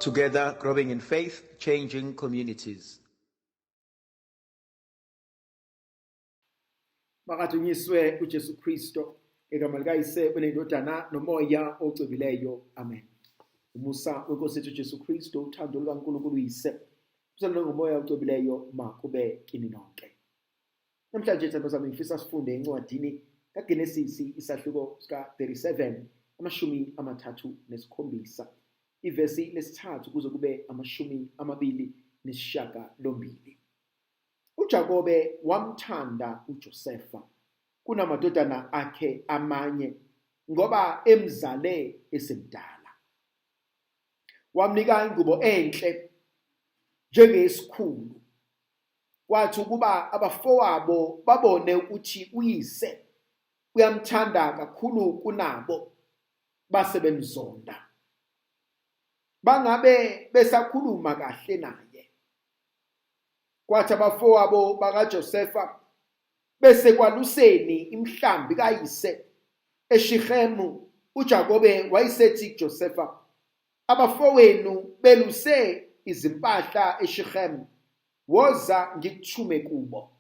Together, growing in faith, changing communities. Makadunyiswe uJesu Kristo ngegama likaYise uneNdodana noMoya ocwebileyo. Amen. Umusa wenkosi yethu uJesu Kristo, uthando lukaNkulunkulu uYise, ubuzalwane ngoMoya ocwebileyo makube kini nonke. Namhlanje thando zami ngifisa sifunde encwadini kaGenesisi isahluko sika-37 37 ivesi lesithathu kuze kube 28. UJakobe wamthanda uJosefa kunamadodana akhe amanye ngoba emzale esemdala. Wamnika ingubo enhle njengesikhulu. Kwathi ukuba abafowabo babone ukuthi uyise uyamthanda kakhulu kunabo, base bemzonda. Bangabe besakhuluma kahle naye. Kwathi abafowabo bakaJosefa besekwaluseni imihlambi kayise eShihemu, uJakobe wayesethi kuJosefa, abafowenu beluse izimpahla eShihemu, woza ngikuthume kubo.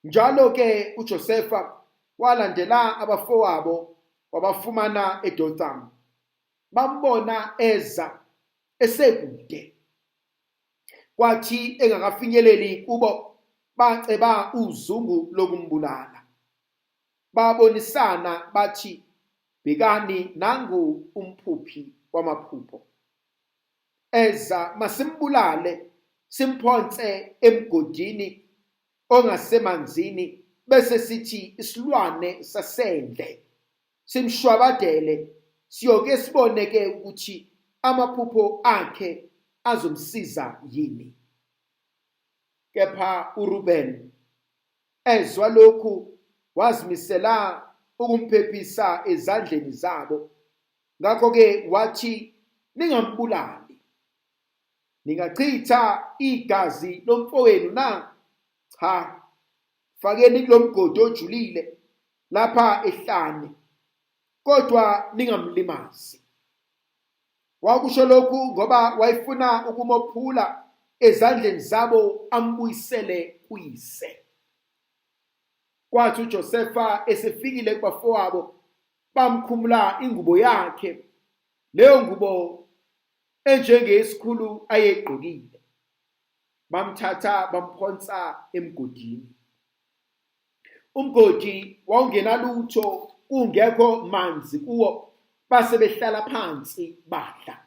Njalo-ke uJosefa walandela abafowabo wabafumana eDothani. Bambona eza esekude. Kwathi engakafinyeleli kubo, baceba uzungu lokumbulala. Babonisana bathi, bhekani nangu umphuphi wamaphupho. Eza masimbulale, simphonse emgodini ongasemanzini, bese sithi isilwane sasendle simshwabadele, siyoke sibone ke ukuthi amaphupho akhe azomsiza yini. Kepha uRuben ezwa lokhu wazimisela ukumphephisa ezandleni zabo. Ngakho-ke wathi, ningambulali, ningachitha igazi lomfowenu na? Cha, fakeni kulomgodi ojulile lapha ehlane, kodwa ningamlimazi. Wakusho lokhu ngoba wayefuna ukumophula ezandleni zabo ambuyisele kuyise. Kwathi uJosefa esefikile kubafowabo, bamkhumula ingubo yakhe, leyo ngubo enjengeyesikhulu ayegqokile, bamthatha bamphonsa emgodini. Umgodi wawungenalutho, kungekho manzi kuwo, base behlala phansi badla.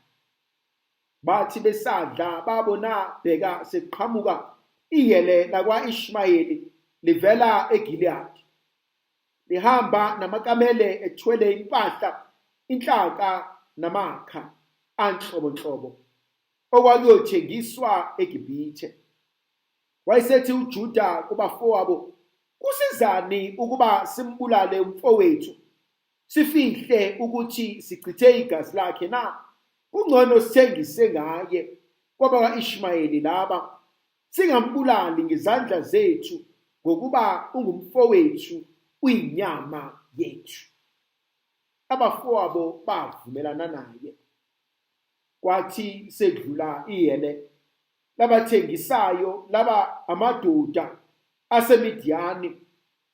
Bathi besadla babona, bheka, sekuqhamuka iyele lakwa-Ishmayeli livela eGileyadi, lihamba namakamele ethwele impahla, inhlaka namakha anhlobonhlobo okwakuyothengiswa eGibhithe. Wayesethi uJuda kubafowabo, kusizani ukuba simbulale umfowethu, sifihle ukuthi sichithe igazi lakhe na? Kungcono sithengise ngaye kwabakwa-Ishmayeli laba, singambulali ngezandla zethu, ngokuba ungumfowethu, uyinyama yethu. Abafowabo bavumelana naye. Kwathi sekudlula ihele labathengisayo laba amadoda aseMidiyani,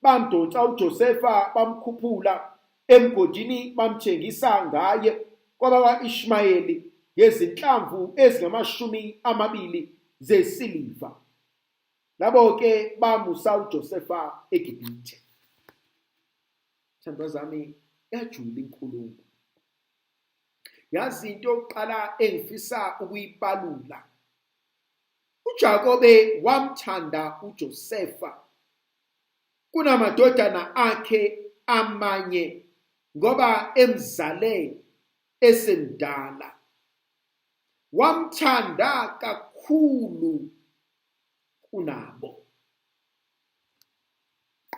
bamdonsa uJosefa bamkhuphula emgodini, bamthengisa ngaye kwabakwa-Ishmayeli ngezinhlamvu ezingama-20 zesiliva. Labo-ke bamusa uJosefa eGibhithe. Thandwa zami, yajula inkulumo. Yazi into yokuqala engifisa ukuyibalula, uJakobe wamthanda uJosefa kunamadodana akhe amanye ngoba emzale esemdala. Wamthanda kakhulu kunabo.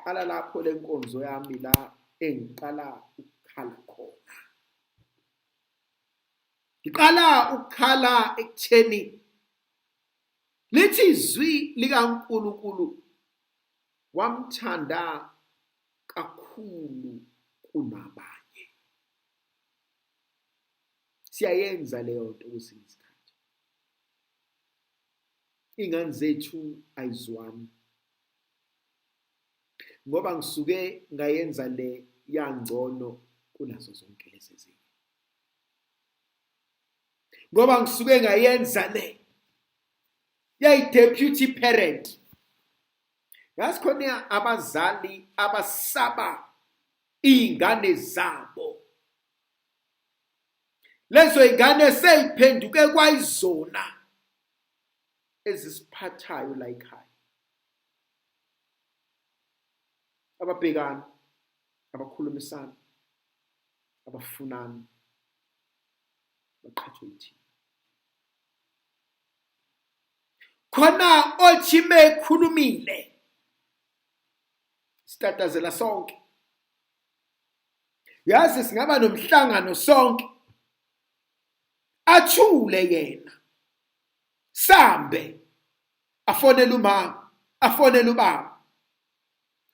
Qala lapho lenkonzo yami la engiqala ukukhala khona. Ngiqala ukukhala ekutheni lithi izwi likaNkulunkulu wamthanda kakhulu kunabanye. Siyayenza leyo nto kwesinye isikhathi. Iy'ngane zethu ayizwani ngoba ngisuke ngayenza le yangcono kunazo zonke lezi ezinye, ngoba ngisuke ngayenza le yayi-deputy parent. Yazi khona abazali abasaba iy'ngane zabo, lezo y'ngane sey'phenduke kwayizona ezisiphathayo la ekhaya. Ababhekani, abakhulumisani, abafunani, baqhathwe yithina. Khona othi mekhulumile sitatazela sonke. Yazi singaba nomhlangano sonke, athule yena, sambe afonele umama, afonele ubaba,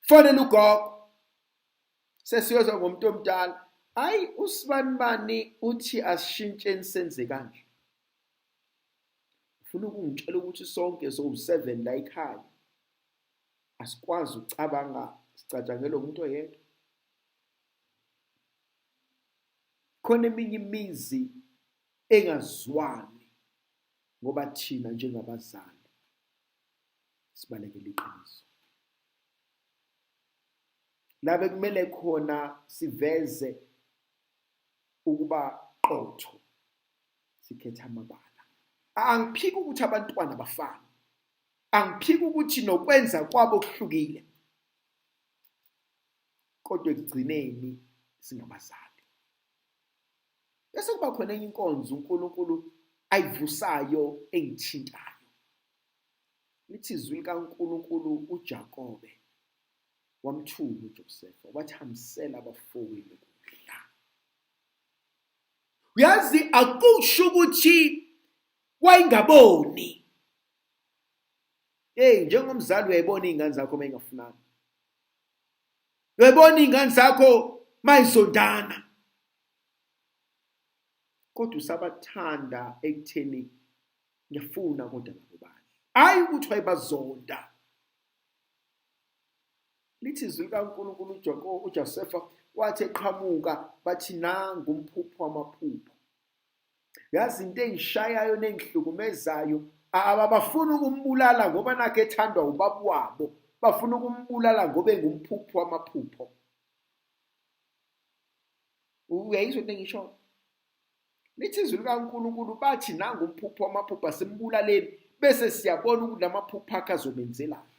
fonele ugogo. Sesiyozwa ngomuntu omdala, hayi usibanibani uthi asishintsheni senze kanje. Ufuna ukungitshela ukuthi sonke sowu-7 la ekhaya asikwazi ukucabanga, sicatshangelwa umuntu oyedwa? Khona eminye imizi engazwani ngoba thina njengabazali sibalekela iqiniso. La bekumele khona siveze ukuba qotho, sikhetha amabala. Angiphiki ukuthi abantwana bafana, angiphiki ukuthi nokwenza kwabo kuhlukile, kodwa ekugcineni singabazali. Bese kuba khona enye inkonzo uNkulunkulu ayivusayo engithintayo. Lithi izwi likaNkulunkulu uJakobe wamthuma uJosefa wathi hambisela abafowenu ukudla. Uyazi akusho ukuthi wayengaboni. Hey, njengomzali uyayibona iy'ngane zakho uma ingafunani, uyayibona iy'ngane zakho uma izondana, kodwa usabathanda ekutheni ngiyafuna kodwa nabo badle. Hhayi ukuthi wayebazonda. Lithi izwi likaNkulunkulu uJosefa wathi eqhamuka bathi nangu umphupho wamaphupho. Yazi into engishayayo nengihlukumezayo, abafuni ukumbulala ngoba nakhe ethandwa ubaba wabo, bafuna ukumbulala ngoba engumphupho wamaphupho. Uyayizwa into engishoyo? Lithi izwi likaNkulunkulu bathi nangu umphupho wamaphupho, asimbulaleni bese siyabona ukuthi lamaphupho akhe azomenzelani.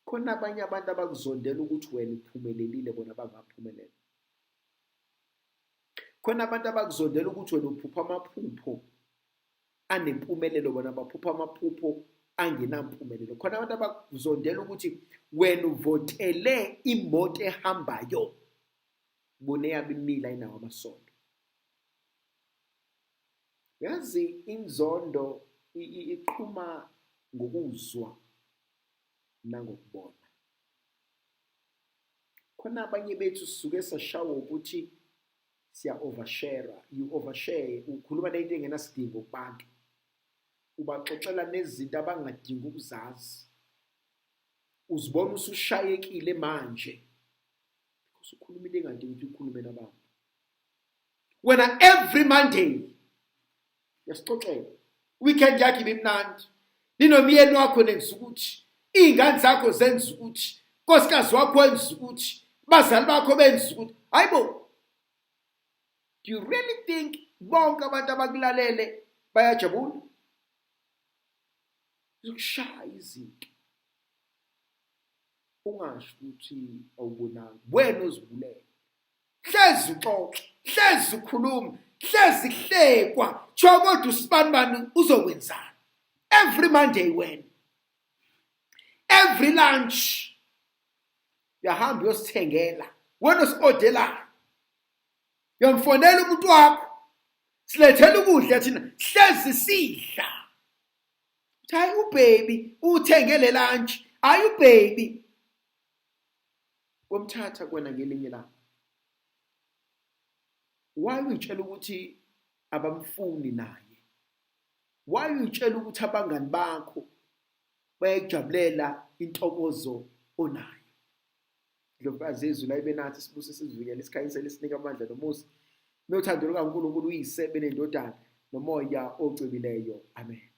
Khona abanye abantu abakuzondela ukuthi wena uphumelelile, bona bangaphumelela. Khona abantu abakuzondela ukuthi wena uphupha amaphupho anempumelelo, bona baphupha amaphupho angenampumelelo. Khona abantu abakuzondela ukuthi wena uvotele imoto ehambayo, bona eyabo imile ayinawo amasondo. Yazi inzondo iqhuma ngokuzwa nangokubona. Khona abanye bethu sisuke sashawa ukuthi siya overshare. You overshare, ukhuluma nento engenasidingo kubantu, ubaxoxela nezinto abangadingi ukuzazi. Uzibona usushayekile manje because ukhuluma into engadingi ukuthi ukhulume nabantu. Wena every Monday uyasixoxela weekend yakho ibimnandi, ninomyeni wakho nenza ukuthi, iy'ngane zakho zenza ukuthi, nkosikazi wakho wenza ukuthi, bazali bakho benza ukuthi. Hayibo, do you really think bonke abantu abakulalele bayajabula? Zokushaya izinto ungasho ukuthi awubonanga, wena ozibulele. Hlezi uxoxa, hlezi ukhuluma, hlezi kuhlekwa, kuthiwa kodwa usibanibani uzokwenzani? Every Monday wena, every lunch uyahamba uyosithengela, wena osi-odelayo, uyamfonela umuntu wakho, silethela ukudla thina, hlezi sidla. Uthi hayi ubaby uthenge le lunch, hayi ubaby. Womthatha kwena ngelinye ilanga. Why uyitshela ukuthi abamfuni naye? Why uyitshela ukuthi abangani bakho bayayijabulela intokozo onayo? Ndlovukazi yezulu ayibe nathi, sibuse, sizivikele, sikhanyisele, sinike amandla nomusa nothando lukaNkulunkulu uYise benendodana noMoya ocwebileyo. Amen.